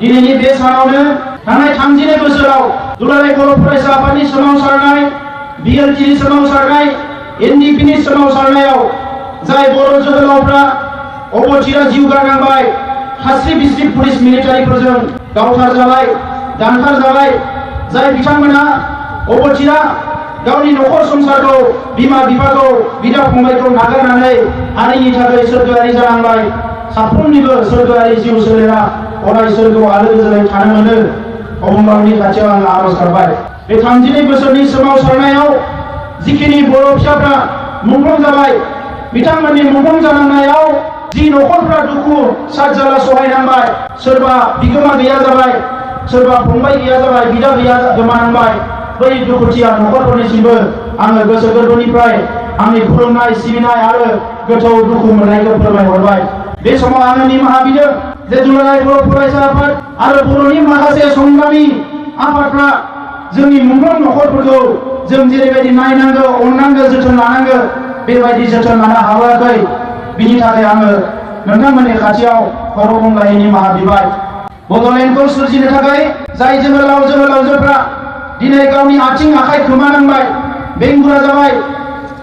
दिनैनि बे सानावनो थांनाय 30 बोसोराव दुलाराय बर' फरायसा आफादनि सोमावसारनाय, बिएलटिनि सोमावसारनाय, एनडिपिनि सोमावसारनायाव जाय बर' जोहोलावफ्रा अबथिरा जिउ गारनांबाय, खास्रि बिस्रि पुलिस मिलिटारिफोरजों गावथारजाबाय, दानथारजाबाय, जाय बिथांमोना अबथिरा गावनि नखर संसारखौ, बिमा बिफाखौ, बिदा फंबायखौ नागारनानै हारिनि थाखाय सोरगोआरि जानांबाय। साफ्रोमनिबो सोरगोआरि जिउ सोलेरा अराय सोरगोआव आलो गोजोनै थानो मोनो अबंलावरिनि खाथियाव आं आरज गाबबाय। बे 32 बोसोरनि सोमावसारनायाव जिखिनि बर' फिसाफ्रा मुंख्लं जाबाय, बिथांमोननि मुंख्लं जानांनायाव जि नखरफ्रा दुखु सारजाला सहायनांबाय, सोरबा बिगोमा गैया जाबाय, सोरबा फंबाय गैया जाबाय, बिदा गैया गोमानांबाय, बै दुखुथिया नखरफोरनिसिमबो आङो गोसो गोरबोनिफ्राय आंनि खुलुमनाय, सिबिनाय आरो गोथौ दुखु मोननायखौ फोरमायहरबाय। बे समाव आङो निमाहा बिदों जे दुलाराय बर' फरायसा आफाद आरो बर'नि माखासे संग्रामि आफादफ्रा जोंनि मुंख्लं नखरफोरखौ जों जेरैबायदि नायनांगौ, अननांगौ, जोथोन लानांगौ, बेबायदि जोथोन लानो हाबोआखै। बिनि थाखाय आङो नोंथांमोननि खाथियाव खर' गंग्लायै निमाहा बिबाय। बड'लेण्डखौ सोरजिनो थाखाय जाय जोहोलावजोफ्रा दिनै गावनि आथिं आखाइ खोमानांबाय, बेंगुरा जाबाय,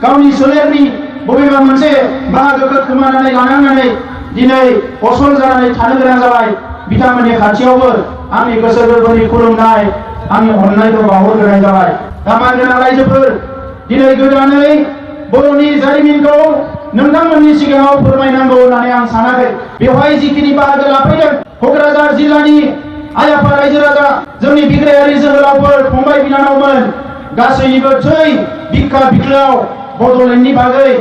गावनि सोलेरनि बबेबा मोनसे बाहागोखौ खोमानानै लानांनानै दिनै असल जानानै थानो गोनां जाबाय, बिथांमोननि खाथियावबो आंनि गोसो गोरबोनि खुलुमनाय, आंनि अननायखौ बावहरग्रोनाय जाबाय। दामान गोनां रायजोफोर, दिनै गोदानै बर'नि जारिमिनखौ नोंथांमोननि सिगाङाव फोरमायनांगौ होननानै आं सानाखै। बेवहाय जिखिनि बाहागो लाफैदों क'क्राझार जिल्लानि आइ आफा रायजो राजा, जोंनि बिग्रायारि जोहोलावफोर, फंबाय बिनानावमोन, गासैनिबो थै बिखा बिख्लोआव बड'लेण्डनि बागै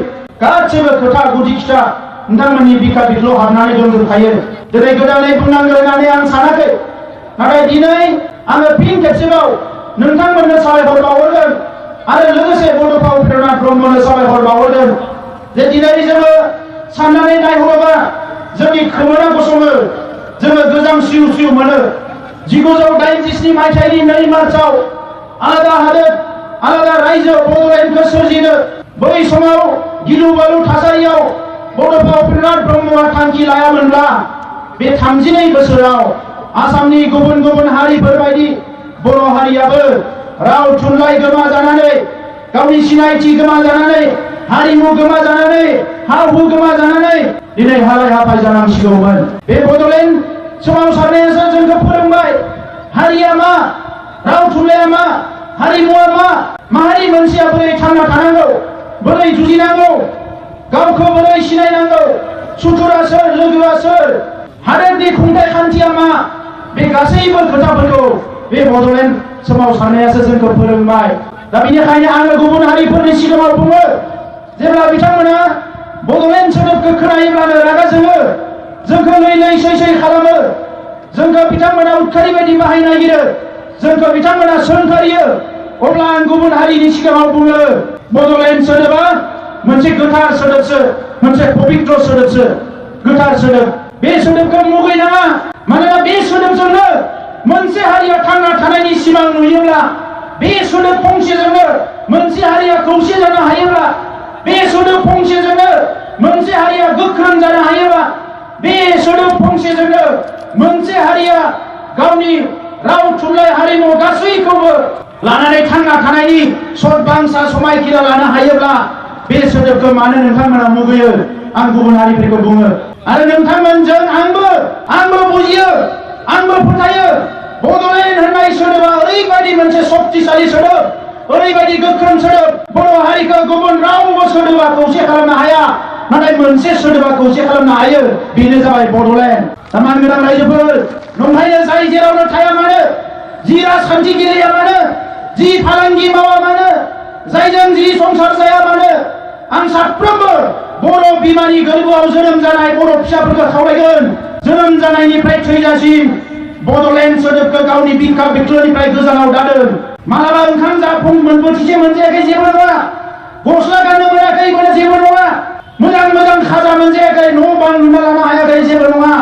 गासैबो खोथा गुदि खिथा नोंथांमोननि बिखा बिख्लोआव हाबनानै दंजोबखायो। दिनै गोदानै बुंनांगौ होननानै आं सानाखै, नाथाय दिनै आङो फिन खेबसेबाव नोंथांमोननो साबायखर बावहरगोन आरो लोगोसे बड'फा उपेन्द्रनाथ ब्रह्मनो साबायखर बावहरगोन जे दिनै जोङो साननानै नायहरोबा जोंनि खोमोना गसङो, जोङो गोजां सिउ सिउ मोनो। 1987 मायथाइनि 2 मार्चआव आलादा हादोर, आलादा रायजो बड'लेण्डखौ सोरजिनो बै समाव गिलु बालु थासारियाव बड'फा उपेन्द्रनाथ ब्रह्मआ थांखि लायामोनब्ला बे 32 बोसोराव आसामनि गुबुन गुबुन हारिफोर बायदि बर' हारियाबो राव थुनलाइ गोमाजानानै, गावनि सिनायथि गोमाजानानै, हारिमु गोमाजानानै, हा-हु गोमाजानानै दिनै हालाय हाफाय जानांसिगौमोन। बे बड'लेण्ड सोमावसारनायासो जोंखौ फोरोंबाय हारिया मा, राव थुनलाइया मा, हारिमुआ मा, माहारि मोनसेया बोरै थांना थानांगौ, बोरै जुजिनांगौ, गावखौ बोरै सिनायनांगौ, सुथुरा सोर, लोगोआ सोर, हादोरनि खुंथाय खान्थिया मा, बे गासैबो खोथाफोरखौ बे बड'लेण्ड सोमावसारनायासो जोंखौ फोरोंबाय। दा बेनिखायनो आङो गुबुन हारिफोरनि सिगाङाव बुङो, जेब्ला बिथांमोना बड'लेण्ड सोदोबखौ खोनायोब्लानो रागा जोङो, जोंखौ लै लै सै सै खालामो, जोंखौ बिथांमोना उदखारि बायदि बाहायनो नागिरो, जोंखौ बिथांमोना सोंखारियो, अब्ला आं गुबुन हारिनि सिगाङाव बुङो बड'लेण्ड सोदोबा मोनसे गोथार सोदोबसो, मोनसे पबित्र सोदोबसो, गोथार सोदोब। बे सोदोबखौ मुगैनाङा, मानोना बे सोदोबजोंनो मोनसे हारिया थांना थानायनि सिमां नुयोब्ला, बे सोदोब फंसेजोंनो मोनसे हारिया खौसे जानो हायोब्ला, बे सोदोब फंसेजोंनो मोनसे हारिया गोख्रों जानो हायोब्ला, बे सोदोब फंसेजोंनो मोनसे हारिया गावनि राव थुनलाइ हारिमु गासैखौबो लानानै थांना थानायनि सदबांसा समायखिरा लानो हायोब्ला बे सोदोबखौ मानो नोंथांमोना मुगैयो? आं गुबुन हारिफोरखौ बुङो आरो नोंथांमोनजों आंबो बुजियो, आंबो फोथायो बड'लेण्ड होननाय सोदोबा ओरैबायदि मोनसे शक्तिशाली सोदोब, ओरैबायदि गोख्रों सोदोब, बर' हारिखौ गुबुन रावबो सोदोबा खौसे खालामनो हाया, नाथाय मोनसे सोदोबा खौसे खालामनो हायो, बेनो जाबाय बड'लेण्ड। मान गोनां रायजोफोर, नंखायनो जाय जेरावनो थाया मानो, जि राजखान्थि गेलेया मानो, जि फालांगि मावा मानो, जायजों जि संसार जाया मानो, आं साफ्रोमबो बर' बिमानि गोरबोआव जोनोम जानाय बर' फिसाफोरखौ खावलायगोन, जोनोम जानायनिफ्राय थैजासिम बड'लेण्ड सोदोबखौ गावनि बिखा बिख्लोनिफ्राय गोजानाव दादों। मालाबा ओंखाम जाफुं बोथिसे मोनजायाखै जेबो नङा, गस्ला गाननो मोनाखै जेबो नङा, मोजां मोजां खाजा मोनजायाखै, न' बां लुना लानो हायाखै जेबो नङा,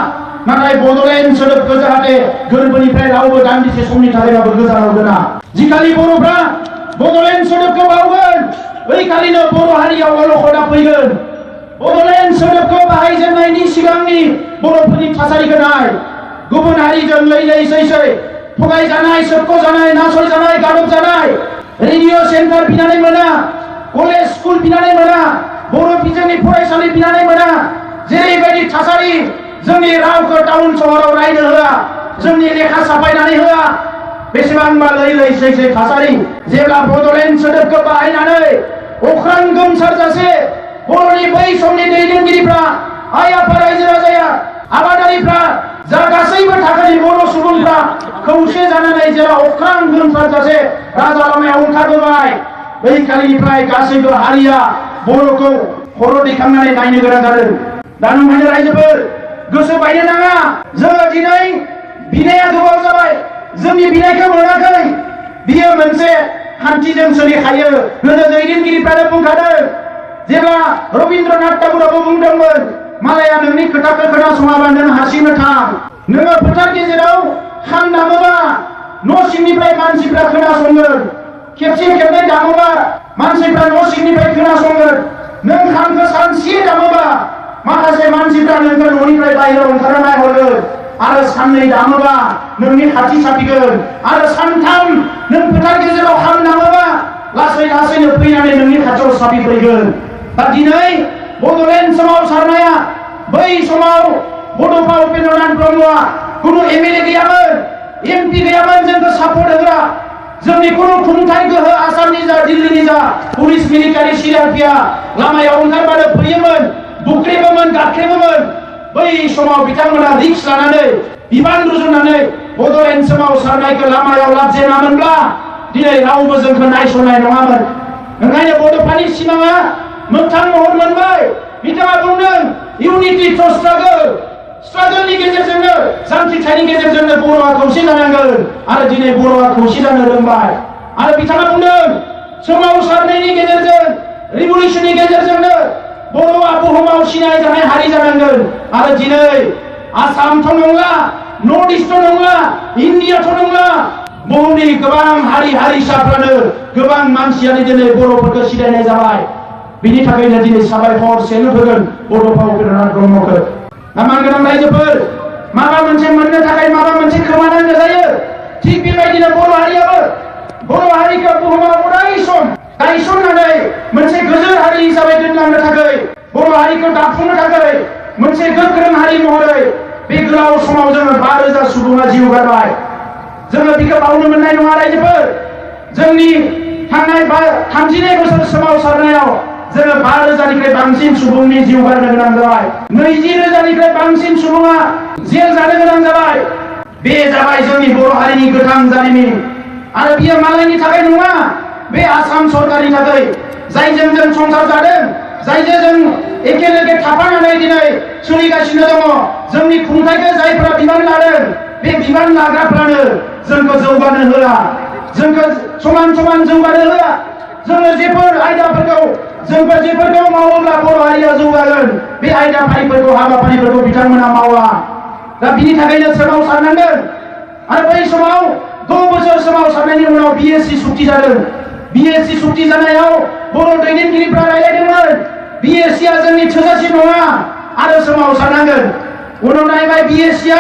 नाथाय बड'लेण्ड सोदोबखौ जाहाथे गोरबोनिफ्राय रावबो दान्दिसे समनि थाखायबाबो गोजानाव दोना। जिखालि बर'फ्रा बड'लेण्ड सोदोबखौ बावगोन, बैखालिनो बर' हारियाव अलखदा फैगोन। बड'लेण्ड सोदोबखौ बाहायजेननायनि सिगांनि बर'फोरनि थासारिखौ नाय, गुबुन हारिजों लैलै सैसै थगायजानाय, सोबख'जानाय, नासयजानाय, गादबजानाय, रेडिअ सेन्टार बिनानै मोना, कलेज स्कुल बिनानै मोना, बर' बिजोंनि फरायसालि बिनानै मोना, जेरैबायदि थासारि जोंनि रावखौ टाउन सहराव रायनो होआ, जोंनि लेखा साफायनानै होआ, बेसेबांबा लैलै सैसै थासारि जेब्ला बड'लेण्ड सोदोबखौ बाहायनानै अख्रां गोमसारजासे बर'नि बै समनि दैदेनगिरिफ्रा, आइ आफा रायजो राजाया, आबादारिफ्रा, जा गासैबो थाखोनि बर' सुबुंफ्रा खौसे जानानै जेब्ला अख्रां गोमसारजासे राजा लामायाव ओंखारबोबाय, बै खालिनिफ्राय गासैबो हारिया बर'खौ खर' दैखांनानै नायनो गोनां जादों। दा नोंथांनि रायजोफोर गोसो बायनो नाङा। जोङो दिनै बिनाया गोबाव जाबाय, जोंनि बिनायखौ मोनाखै। बियो मोनसे खान्थिजों सोलिखायो। गोदो दैदेनगिरिफ्रानो बुंखादों, जेब्ला रबीन्द्रनाथ ठाकुराबो बुंदोंमोन, मालाया नोंनि खोथाखौ खोनासङाबा नों हारसिंनो थां। नोङो फोथार गेजेराव खाम दामोबा न' सिंनिफ्राय मानसिफ्रा खोनासंगोन, खेबसे खेबनै दामोबा मानसिफ्रा न' सिंनिफ्राय खोनासंगोन। नों खामखौ सानसे दामोबा माखासे मानसिफ्रा नोंखौ न'निफ्राय बाहेरायाव ओंखारना नायहरगोन, आरो साननै दामोबा नोंनि खाथि साफिगोन, आरो सानथाम नों फोथार गेजेराव खाम दामोबा लासै लासैनो फैनानै नोंनि खाथियाव साफिफैगोन। दा दिनै बड'लेण्ड सोमावसारनाया, बै समाव बड'फा उपेन्द्रनाथ ब्रह्मआ खुनु एमएलए गैयामोन, एमपि गैयामोन जोंखौ सापर्ट होग्रा। जोंनि खुनु खुंथाय गोहो आसामनि जा दिल्लीनि जा पुलिस मिलिटारि सिआरपिआ लामायाव ओंखारबानो फैयोमोन, बुख्रेबोमोन, गाख्रेबोमोन। बै समाव बिथांमोना रिक्स लानानै, बिबान रुजुनानै बड'लेण्ड सोमावसारनायखौ लामायाव लाबजेनामोनब्ला दिनै रावबो जोंखौ नायसननाय नङामोन। ओंखायनो बड'फानि सिमाङा मोगथां महर मोनबाय। बिथाङा बुंदों, इउनिटि थ्रु स्ट्रागल, स्ट्रागलनि गेजेरजोंनो, जांख्रिथायनि गेजेरजोंनो बर'आ खौसे जानांगोन। आरो दिनै बर'आ खौसे जानो रोंबाय। आरो बिथाङा बुंदों, सोमावसारनायनि गेजेरजों, रिभलिउसननि गेजेरजोंनो बर'आ बुहुमाव सिनायजानाय हारि जानांगोन। आरो दिनै आसामथ' नंला, नर्थ इस्टथ' नंला, इन्डियाथ' नंला, बुहुमनि गोबां हारि हारिसाफ्रानो, गोबां मानसियानो दिनै बर'फोरखौ सिनायनाय जाबाय। बिनि थाखायनो दिनै साबायखर सेलुट होगोन बड'फा उपेन्द्रनाथ ब्रह्मखौ। दा मानगोनां रायजोफोर, माबा मोनसे मोननो थाखाय माबा मोनसे खोमानांगौ जायो। थिग बेबायदिनो बर' हारियाबो बर' हारिखौ बुहुमाव अराय सम गायसननानै मोनसे गोजोर हारि हिसाबै दोनलांनो थाखाय, बर' हारिखौ दाफुंनो थाखाय मोनसे गोख्रों हारि महरै बे गोलाव समाव जोङो 5,000 सुबुङा जिउ गारबाय। जोङो बेखौ बावनो मोननाय नङा रायजोफोर। जोंनि थांनाय 32 बोसोर सोमावसारनायाव जोङो 5,000निफ्राय बांसिन सुबुंनि जिउ गारनो गोनां जाबाय। 20,000निफ्राय बांसिन सुबुङा जेल जानो गोनां जाबाय। बे जाबाय जोंनि बर' हारिनि गोथां जारिमिन। आरो बियो मालायनि थाखाय नङा, बे आसाम सरकारनि थाखाय, जायजों जों संसार जादों, जायजों जों एखे लोगो थाफानानै दिनै सोलिगासिनो दङ। जोंनि खुंथायखौ जायफ्रा बिबान लादों, बे बिबान लाग्राफ्रानो जोंखौ जौगानो होआ, जोंखौ समान समान जौगानो होआ। जोङो जेफोर आयदाफोरखौ, जोंफोर जेफोरखौ मावोब्ला बर' हारिया जौगागोन, बे आयदाफारिफोरखौ, हाबाफारिफोरखौ बिथांमोना मावा। दा बिनि थाखायनो सोमावसारनांगोन। आरो बै समाव 6 बोसोर सोमावसारनायनि उनाव बिएसि सुक्ति जादों। बिएसि सुक्ति जानायाव बर' दैदेनगिरिफ्रा रायलायदोंमोन, बिएसिआ जोंनि थोजासे नङा आरो सोमावसारनांगोन। उनाव नायबाय बिएसिआ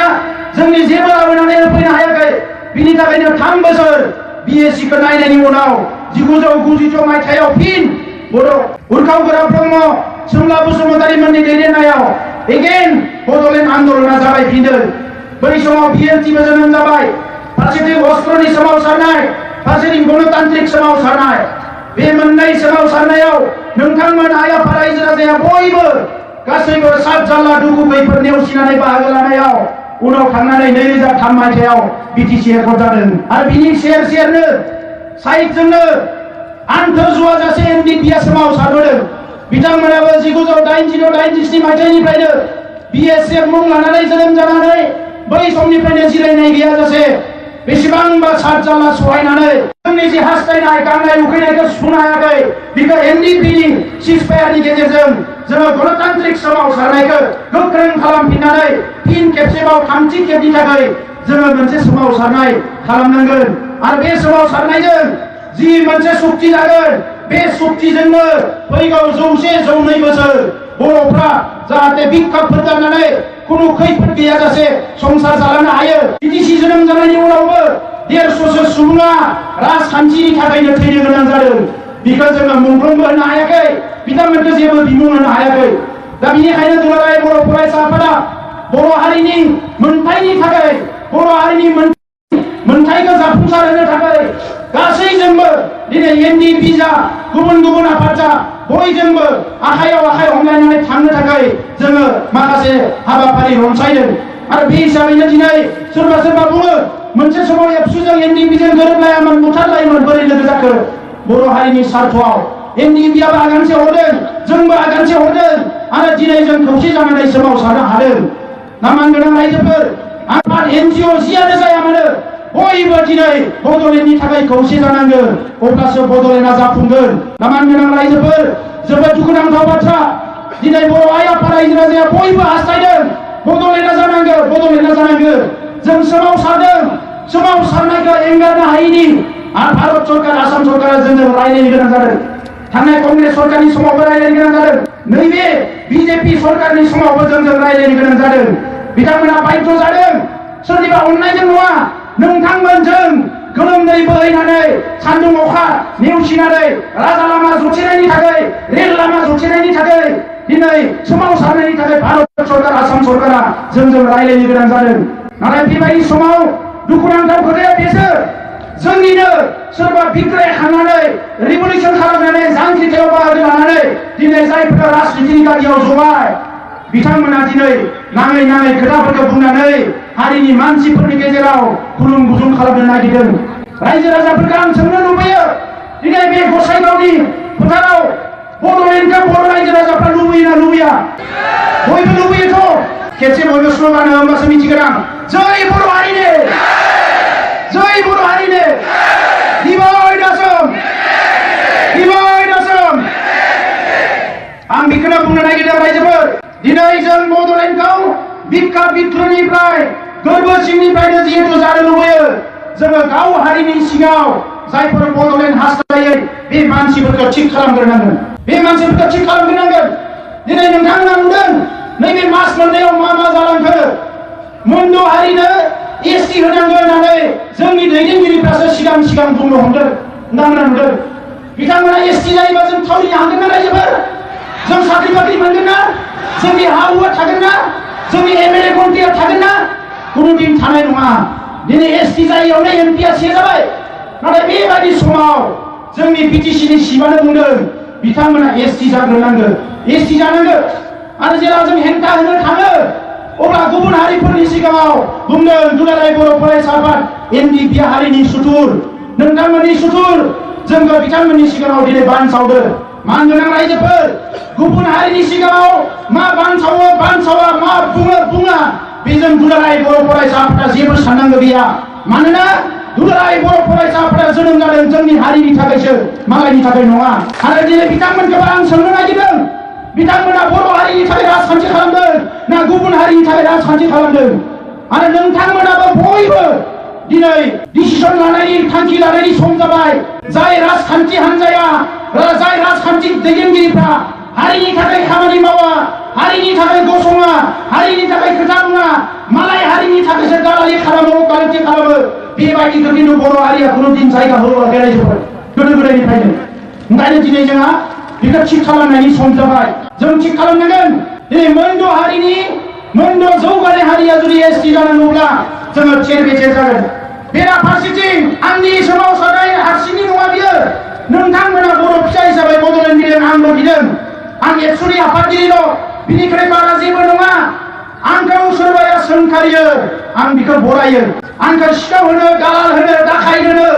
जोंनि जेबो लाबोनानै होफैनो हायाखै। बिनि थाखायनो 3 बोसोर बिएसिखौ नायनायनि उनाव 1990 मायथाइयाव फिन उर्खाव गोरा ब्रह्म, सोमला बसुमतारी मोननि दैदेननायाव एगेन बड'लेण्ड आन्दलना जागायफिनदों। बै समाव बिएलटिबो जोनोम जाबाय। फारसेथिं अस्ट्रनि सोमावसारनाय, फारसेथिं गणतान्त्रिक सोमावसारनाय। बे मोननै सोमावसारनायाव नोंथांमोन आइ आफा रायजो राजाया बयबो गासैबो सात जाल्ला दुखु खैफोद नेवसिनानै बाहागो लानायाव उनाव थांनानै 2003 मायथाइयाव बिटिसि एकर्ड जादों। आरो बिनि सेर सेरनो साइडजोंनो आन्थो जुवाजासे एनडिपिआ सोमावसारबोदों। बिथांमोनाबो 1986 मायथाइनिफ्रायनो बिएसएफ मुं लानानै जोनोम जानानै बै समनिफ्रायनो जिरायनाय गैयाजासे बेसेबांबा सात जाल्ला सहायनानै जोंनि जे हास्थायनाय, गांनाय उखैनायखौ सुफुंनो हायाखै। बेखौ एनडिपिनि सिजफायारनि गेजेरजों जोङो गणतान्त्रिक सोमावसारनायखौ गोख्रों खालामफिननानै फिन खेबसेबाव 3थि खेबनि थाखाय जोङो मोनसे सोमावसारनाय खालामनांगोन। आरो बे सोमावसारनायजों जि मोनसे सुक्ति जागोन, बे सुक्तिजोंनो फैगौ 100-102 बोसोर बर'फ्रा जाहाथे बिखा फोजानानै खुनु खैफोद गैयाजासे संसार जालांनो हायो। बिटिसि जोनोम जानायनि उनावबो 150सो सुबुङा राजखान्थिनि थाखायनो थैनो गोनां जादों। बेखौ जोङो मुंख्लंबो होनो हायाखै, बिथांमोनखौ जेबो बिमुं होनो हायाखै। दा बेनिखायनो दुलाराय बर' फरायसा आफादा बर' हारिनि मोनथायनि थाखाय, बर' हारिनि मोनथायखौ जाफुंसार होनो थाखाय गासैजोंबो दिनै एनडिपि जा गुबुन गुबुन आफाद जा बयजोंबो आखायाव आखाइ हमलायनानै थांनो थाखाय जोङो माखासे हाबाफारि रनसायदों। आरो बे हिसाबैनो दिनै सोरबा सोरबा बुङो मोनसे समाव एबसुजों एनडिपिजों गोरोबलायामोन, बुथारलायोमोन, बोरै लोगो जाखो? बर' हारिनि स्वार्थआव एनडिपिआबो आगानसे हरदों, जोंबो आगानसे हरदों आरो दिनै जों खौसे जानानै सोमावसारनो हादों। ना मानगोनां रायजोफोर, आफाद एनजिअ जियानो जाया मानो बयबो दिनै बड'लेण्डनि थाखाय खौसे जानांगोन, अब्लासो बड'लेण्डआ जाफुंगोन। ना मानगोनां रायजोफोर, जोबोद दुखुनांथाव बाथ्रा, दिनै बर' आइ आफा रायजो राजाया बयबो हास्थायदों बड'लेण्डआ जानांगोन, बड'लेण्डआ जानांगोन। जों सोमावसारदों, सोमावसारनायखौ एंगारनो हायैनि भारत सरकार, आसाम सरकारा जोंजों रायज्लायनो गोनां जादों। थांनाय कंग्रेस सरकारनि समावबो रायज्लायनो गोनां जादों, नैबे बिजेपि सरकारनि समावबो जोंजों रायज्लायनो गोनां जादों। बिथांमोना बाध्य जादों, सोरनिबा अननायजों नङा, नोंथांमोनजों गोलोमदै बोहैनानै सान्दुं अखा नेवसिनानै राजा लामा जथेनायनि थाखाय, रेल लामा जथेनायनि थाखाय दिनै सोमावसारनायनि थाखाय भारत सरकार, आसाम सरकारा जोंजों रायज्लायनो गोनां जादों। नाथाय बेबायदि समाव दुखुनांथाव खोथाया बेसो, जोंनिनो सोरबा बिग्राय खानानै रिभलिउसन खालामनानै जांख्रिथायाव बाहागो लानानै दिनै जायफोरा राजनितिनि गादियाव जबाय, बिथांमोना दिनै नाङै नाङै खोथाफोरखौ बुंनानै हारिनि मानसिफोरनि गेजेराव गुलुं गुजुं खालामनो नागिरदों। रायजो राजाफोरखौ आं सोंनो लुबैयो, दिनै बे गसाइगावनि फोथाराव बड'लेण्डखौ बर' रायजो राजाफ्रा लुबैयोना लुबैया? बयबो लुबैयोथ'। खेबसे बयबो स्ल'गान हो, होमबासो मिथिगोन आं। जय बर' हारिनो, जय बर' हारिनो, दिबाय दासम, दिबाय दासम। आं बेखौनो बुंनो नागिरदों रायजोफोर, दिनै जों बड'लेण्डखौ बिखा बिख्लोनिफ्राय गोरबो सिंनिफ्रायनो जिहेतु जानो लुबैयो, जोङो गाव हारिनि सिङाव जायफोर बड'लेण्ड हास्थायो बे मानसिफोरखौ थिग खालामग्रोनांगोन, बे मानसिफोरखौ थिग खालामग्रोनांगोन। दिनै नोंथांमोना नुदों नैबे मास मोननैयाव मा मा जालांखो। मोनद' हारिनो एसटि होनांगौ होननानै जोंनि दैदेनगिरिफ्रासो सिगां सिगां बुंनो हमदों। नोंथांमोना नुदों, बिथांमोना एसटि जायोबा जों थावरिनो हागोन ना रायजोफोर? जों साख्रि बाख्रि मोनगोन ना? जोंनि हा हुआ थागोन ना? जोंनि एमएलए मन्त्रिया थागोन ना? कुनुदिन थानाय नङा। दिनै एसटि जायैयावनो एमपिआ से जाबाय। नाथाय बेबायदि समाव जोंनि बिटिसिनि सिमानो बुंदों बिथांमोना एसटि जाग्रोनांगोन, एसटि जानांगोन। आरो जेब्ला जों हेंथा होनो थाङो अब्ला गुबुन हारिफोरनि सिगाङाव बुंदों दुलाराय बर' फरायसा आफाद एनडिपि हारिनि सुथुर, नोंथांमोननि सुथुर, जोंखौ बिथांमोननि सिगाङाव दिनै बानसावदों। मानगोनां रायजोफोर, गुबुन हारिनि सिगाङाव मा बानसावो बानसावा, मा बुङो बुङा, बेजों दुलाराय बर' फरायसा आफादा जेबो साननांगौ गैया। मानोना दुलाराय बर' फरायसा आफादा जोनोम जादों जोंनि हारिनि थाखायसो, मालायनि थाखाय नङा। आरो दिनै बिथांमोनखौबो आं सोंनो नागिरदों, बिथांमोना बर' हारिनि थाखाय राजखान्थि खालामदों ना गुबुन हारिनि थाखाय राजखान्थि खालामदों? आरो नोंथांमोनाबो बयबो दिनै डिसिसन लानायनि थांखि लानायनि सम जाबाय। जाय राजखान्थि हान्जाया, जाय राजखान्थि दैदेनगिरिफ्रा हारिनि थाखाय खामानि मावा, हारिनि थाखाय गसङा, हारिनि थाखाय खोथा बुङा, मालाय हारिनि थाखायसो दालालि खालामो, अकालति खालामो, बेबायदिखौ खिन्थु बर' हारिया कुनुदिन जायगा होआखै रायजोफोर, गोदो गोदायनिफ्रायनो। ओंखायनो दिनै जोंहा बेखौ थिग खालामनायनि सम जाबाय। जों थिग खालामनांगोन। दिनै मोनद' हारिनि मोनद' जौगानाय हारिया जुदि एसटि जानांगौब्ला जोङो थेर बेथेर जागोन। बेराफारसेथिं आंनि सोमावसारनाय हारसिंनि नङा बियो, नोंथांमोना बर' फिसा हिसाबै बड'लेण्ड गिदों, आंबो गिदों, आं एबसुनि आफादगिरिल', बिनिख्रुइ बारा जेबो नङा। आंखौ सोरबाया सोंखारियो, आं बेखौ बरायो। आंखौ सिखाव होनो, दालाल होनो, दाखाइट होनो,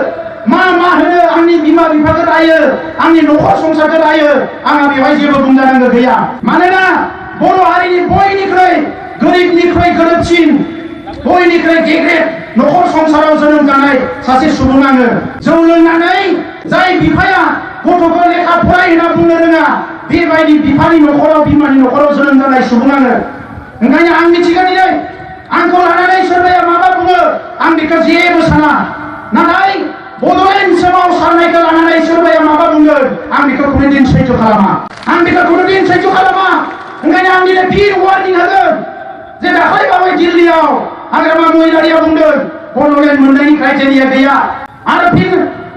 मा मा होनो, आंनि बिमा बिफाखौ रायो, आंनि न'खर संसारखौ रायो, आंहा बेवहाय जेबो बुंजानांगौ गैया। मानोना बर' हारिनि बयनिख्रुइ गोरिबनिख्रुइ गोरिबसिन, बयनिख्रुइ गेग्रेब न'खर संसाराव जोनोम जानाय सासे सुबुं आङो। जौ लोंनानै जाय बिफाया गथ'खौ लेखा फराय होनना बुंनो रोङा, बेबायदि बिफानि न'खराव, बिमानि न'खराव जोनोम जानाय सुबुं आङो। ओंखायनो आं मिथिगौ दिनै आंखौ लानानै सोरबाया माबा बुङो, आं बेखौ जेबो साना। नाथाय बड'लेण्ड सोमावसारनायखौ लानानै सोरबाया माबा बुंगोन, आं बेखौ कुनुदिन सैथो खालामा, आं बेखौ कुनुदिन सैथो खालामा। ओंखायनो आं दिनै फिन वार्निं होगोन, जे दाखालिबावै दिल्लीयाव हाग्रामा महिलारिया बुंदों बड'लेण्ड मोननायनि क्राइटेरिया गैया आरो फिन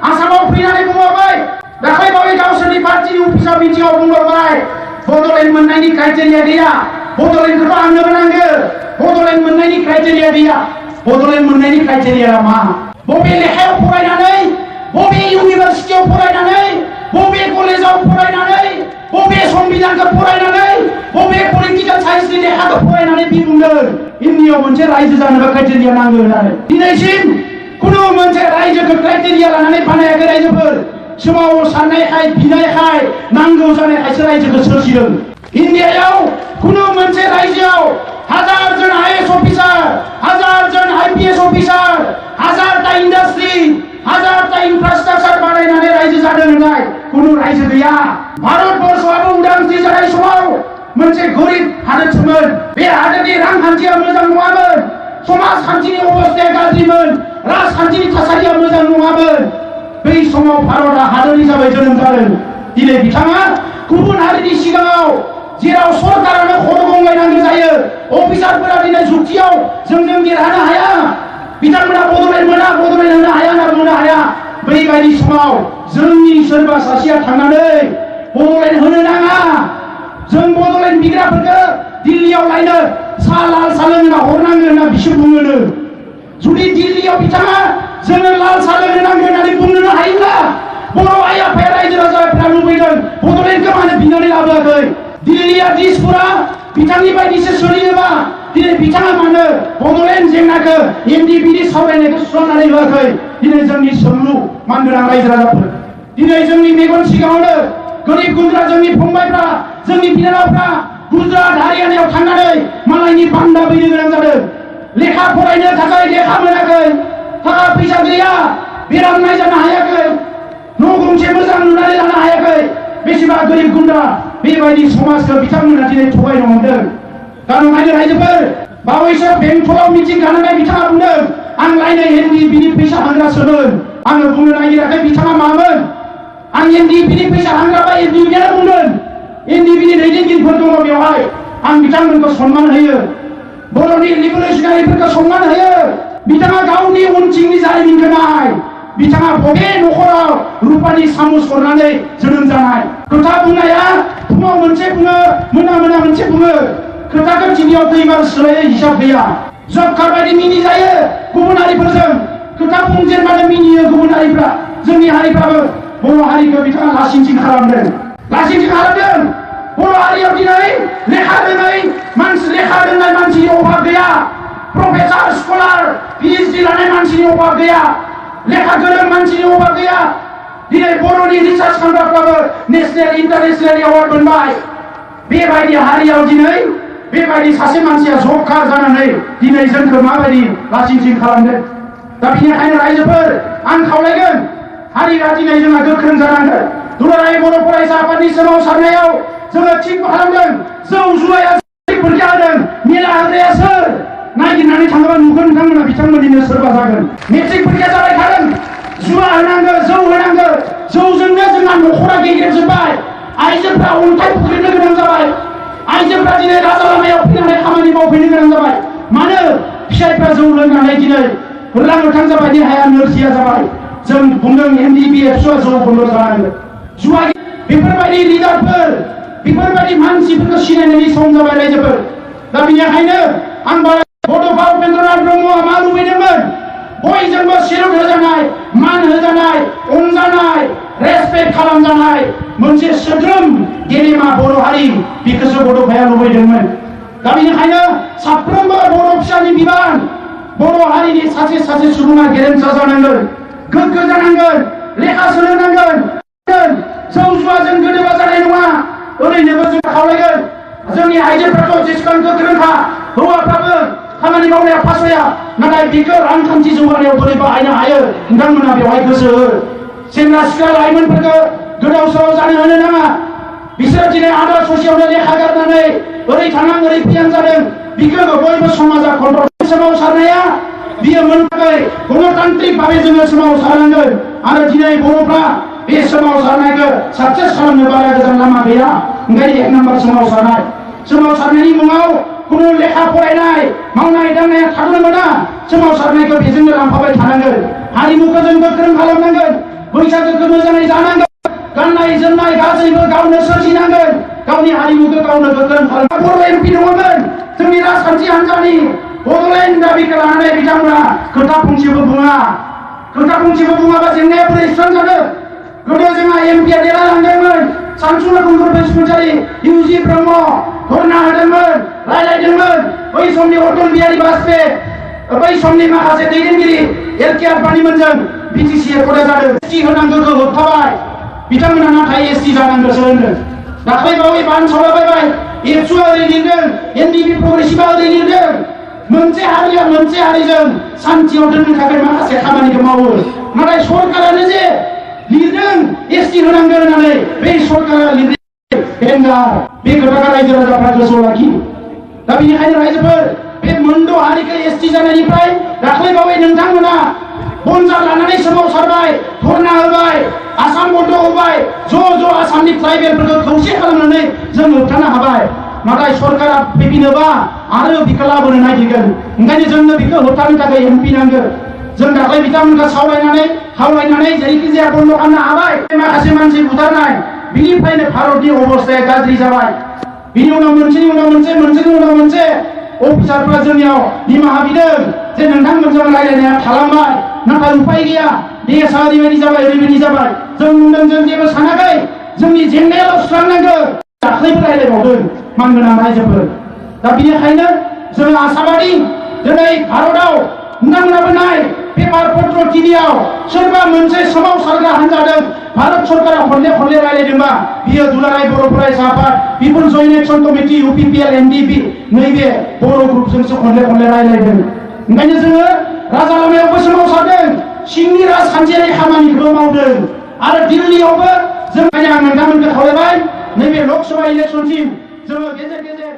आसामाव फैनानै बुंबावबाय दाखालिबावै गावसोरनि पार्टी अफिसाव मिटिंआव बुंबावबाय बड'लेण्ड मोननायनि क्राइटेरिया गैया बड'लेण्डखौथ' आंनोबो नांगौ बड'लेण्ड मोननायनि क्राइटेरिया गैया बड'लेण्ड मोननायनि क्राइटेरिया मा बबे लेखायाव फरायनानै बबे इउनिभारसिटियाव फरायनानै बबे कलेजाव फरायनानै बबे संबिधानखौ फरायनानै बबे पलिटिकेल साइन्सनि लेखाखौ फरायनानै बि बुंदों इन्डियायाव मोनसे रायजो जानोबा क्राइटेरिया नांगौ होननानै दिनैसिम कुनु मोनसे रायजोखौ क्राइटेरिया लानानै बानायाखै रायजोफोर सोमावसारनायखाय बिनायखाय नांगौ जानायखायसो रायजोखौ सोरजिदों इन्डियायाव कुनु मोनसे रायजोआव 1000 जन आईएएस अफिसार 1000 जन आईपीएस अफिसार 1000टा इंडस्ट्री 1000टा इंफ्रास्ट्राक्चार बानायनानै रायजो जादों होननाय कुनु रायजो गैया भारतबर्षआबो उदांस्रि जानाय समाव मोनसे गरिब हादोरसोमोन बे हादोरनि रांखान्थिया मोजां नङामोन समाजखान्थिनि अबस्थाया गाज्रिमोन राजखान्थिनि थासारिया मोजां नङामोन बै समाव भारतआ हादोरनि जाबाय जोनोम जादों दिनै बिथाङा गुबुन हारिनि सिगाङाव जेराव सरकारानो खर' गंलायनांगौ जायो अफिसारफोरा दिनै जुक्तियाव जोंजों देरहानो हाया बिथांमोना बड'लेण्ड मोना बड'लेण्ड होनो हाया होनना बुंनो हाया बैबायदि समाव जोंनि सोरबा सासेया थांनानै बड'लेण्ड होनो नाङा जों बड'लेण्ड बिग्राफोरखौ दिल्लीयाव लायनो साहा लाल साहा लोंना हरनांगौ होनना बिसोर बुङोनो जुदि दिल्लीयाव बिथाङा जोङो लाल साहा लोंनो नांगौ होननानै बुंनो हायोब्ला बर' आइ आफाया रायजो राजाफ्रा लुबैदों बड'लेण्डखौ मानो बिनानै लाबोआखै दिल्लीया दिसपुरा बिथांनि बायदिसो सोलियोबा दिनै बिथाङा मानो बड'लेण्ड जेंनाखौ एनडिपिनि सावरायनायखौ सुस्रांनानै होआखै दिनै जोंनि सोंलु मानगोनां रायजो राजाफोर दिनै जोंनि मेगन सिगाङावनो गोरिब गुन्द्रा जोंनि फंबायफ्रा जोंनि बिनानावफ्रा गुजरात हारियानायाव थांनानै मालायनि बान्दा बैनो गोनां जादों लेखा फरायनो थाखाय लेखा मोनाखै थाखा फैसा गैया बेराम नायजानो हायाखै न' गंसे मोजां लुनानै लानो हायाखै बेसेबा गोरिब गुन्द्रा बेबायदि समाजखौ बिथांमोना दिनै थगायनो हमदों दा नङानो रायजोफोर बावैसो बेंटलाव मिटिं खालामनाय बिथाङा बुंदों आं लायनो एनडिपिनि फैसा हांग्रासोमोन आङो बुंनो नागिराखै बिथाङा मामोन आं एनडिपिनि फैसा हांग्राबा एनडिपिआनो बुंदों एनडिपिनि दैदेनगिरिफोर दङ बेवहाय आं बिथांमोनखौ सनमान होयो बर'नि रिभलिउसनारिफोरखौ सनमान होयो बिथाङा गावनि उनथिंनि जारिमिनखौ नाय बिथाङा बबे न'खराव रुपानि सामुस हरनानै जोनोम जानाय खोथा बुंनाया फुङाव मोनसे बुङो मोना मोना मोनसे बुङो खोथाखौ टिभियाव खैबार सोलायनाय हिसाब गैया जब कार्ड बायदि मिनि जायो गुबुन हारिफोरजों खोथा बुंजेनबानो मिनियो गुबुन हारिफ्रा जोंनि हारिफ्राबो बर' हारिखौ बिथाङा लासिंसिं खालामदों बर' हारियाव दिनै लेखा रोंनाय मानसिनि अभाब गैया प्रफेसार स्कलार पिएइचडि लानाय मानसिनि अभाब गैया लेखा गोरों मानसिनि अभाब गैया दिनै बर'नि रिसार्च खालामग्राफ्राबो नेशनेल इन्टारनेशनेल एवार्ड मोनबाय बेबायदि हारियाव दिनै बेबायदि सासे मानसिया जबकार जानानै दिनै जोंखौ माबायदि लासिंसिं खालामदों दा बेनिखायनो रायजोफोर आं खावलायगोन हारिया दिनै जोंहा गोख्रों जानांगोन दुलाराय बर' फरायसा आफादनि सोमावसारनायाव जोङो थिग खालामदों जौ जुवाया फोरखा होदों मेला होग्राया सोर नागिरनानै थाङोबा नुगोन नोंथांमोना बिथांमोननिनो सोरबा जागोन मेट्रिक फरिखा जाबाय थादों जुवा होनांगौ जौ होनांगौ जौजोंनो जोंहा न'खरा गेग्रेबजोब्बाय आइजोफ्रा अन्थाइ फुख्रेबनो गोनां जाबाय आइजोफ्रा दिनै राजा लामायाव फैनानै खामानि मावफैनो गोनां जाबाय मानो फिसायफ्रा जौ लोंनानै दिनै होरलां होथां जाबाय देहाया नोरजिया जाबाय जों बुंदों एनडिपिएफआ जौ बन्द जानांगौ जुवा बेफोरबायदि लिडारफोर बेफोरबायदि मानसिफोरखौ सिनायनायनि सम जाबाय रायजोफोर दा बेनिखायनो आं बड'फा उपेन्द्रनाथ ब्रह्मआ मा लुबैदोंमोन बयजोंबो सेलुट होजानाय मान होजानाय अनजानाय रेसपेक्ट खालामजानाय मोनसे सोद्रोम गेदेमा बर' हारि बेखौसो बड'फाया लुबैदोंमोन दा बेनिखायनो साफ्रोमबो बर' फिसानि बिबान बर' हारिनि सासे सासे सुबुङा गेरेमसा जानांगोन गोग्गो जानांगोन लेखा सोलोंनांगोन जौ जुवाजों गोदोबा जानाय नङा ओरैनोबो जों खावलायगोन जोंनि आइजोफ्राथ' जेसेबां गोख्रोंखा हौवाफ्राबो खामानि मावनाया फासया नाथाय बेखौ रांखान्थि जौगानायाव बोरै बाहायनो हायो नोंथांमोना बेवहाय गोसो हो सेंग्रा सिख्ला लाइमोनफोरखौ गोदाव सोराव जानो होनो नाङा बिसोर दिनै आदा ससेयावनो लेखा गारनानै ओरै थांनां ओरै फैयां जादों बेखौ बयबो समाजा कन्ट्रल सोमावसारनाया बियो मोनबाय गणतान्त्रिक भाबै जोङो सोमावसारनांगोन आरो दिनै बर'फ्रा बे सोमावसारनायखौ साक्सेस खालामनो बारा गोजान लामा गैया ओंखायनो 1 नाम्बार सोमावसारनायनि मुङाव खुनु लेखा फरायनाय मावनाय दांनाया थाद'नो मोना सोमावसारनायखौ बेजोंनो लांफाबाय थानांगोन हारिमुखौ जों गोख्रों खालामनांगोन बैसागोखौ मोजाङै जानांगोन गाननाय जोमनाय गासैबो गावनो सोरजिनांगोन गावनि हारिमुखौ गावनो गोख्रों खालाम बर' एमपि दङमोन जोंनि राजखान्थि हान्जानि बड'लेण्ड दाबिखौ लानानै बिथांमोना खोथा फंसेबो बुङाबा जेंनाया बोरै सुस्रांजानो गोदो जोंहा एमपिआ देरहालांदोंमोन सानसुमा खुंगुर बसुमतारी इउजि ब्रह्म धरना होदोंमोन रायलायदोंमोन बै समनि अटल बिहारी बाजपेयी बै समनि माखासे दैदेनगिरि एल.के. आडवाणीमोनजों बिटिसि एकर्डा जादों एसटि होनांगौखौ होबथाबाय बिथांमोना नाथाय एसटि जानांगौसो होनदों दाख्लै बावै बानसावलाबायबाय एबसुआ ओरै लिरदों एनडिपि प्रग्रेसिभआ ओरै लिरदों मोनसे हारिया मोनसे हारिजों सान्थियाव दोननो थाखाय माखासे खामानिखौ मावो नाथाय सरकारानो जे लिरदों एसटि होनांगौ होननानै बे सरकारा लिरदों बेंगार बे खोथाखौ रायजो राजाफ्रा गोसोआव लाखि दा बेनिखायनो रायजोफोर बे मोनद' हारिखौ एसटि जानायनिफ्राय दाख्लै बावै नोंथांमोना बनजार लानानै सोमावसारबाय धरना होबाय आसाम बन्द होबाय ज' आसामनि ट्राइबेलफोरखौ खौसे खालामनानै जों होबथानो हाबाय नाथाय सरकारा फैफिनोबा आरो बिखौ लाबोनो नागिरगोन ओंखायनो जोंनो बिखौ होबथानो थाखाय एमपि नांगौ जों दाख्लै बिथांमोनखौ खावलायनानै जेरैखि जाया बन्द खालामनो हाबाय माखासे मानसि बुथारनाय बिनिफ्रायनो भारतनि अबस्थाया गाज्रि जाबाय बिनि उनाव मोनसेनि उनाव मोनसे अफिसारफ्रा जोंनियाव निमाहा बिदों जे नोंथांमोनजों रायलायनाया थालांबाय नाथाय उपाय गैया देशआ ओरैबायदि जाबाय जों बुंदों जों जेबो सानाखै जोंनि जेंनायाल' सुस्रांनांगौ दाख्लैबो रायलायबावदों मानगोनां रायजोफोर दा बेनिखायनो जों आसामारि दिनै भारतआव नोंथांमोनाबो नाय पेपार पत्र टिभिआव सोरबा मोनसे सोमावसारग्रा हान्जादों भारत सरकारा खनले रायलायदोंबा बियो दुलाराय बर' फरायसा आफाद people joint action committee UPPL NDP नैबे बर' ग्रुपजोंसो खनले रायलायदों ओंखायनो जोङो राजा लामायावबो सोमावसारदों सिंनि राजखान्थियारि खामानिखौ मावदों आरो दिल्लीयावबो जों आं नोंथांमोनखौ खावलायबाय नैबे लकसभा इलेक्सनसिम जोङो गेजेर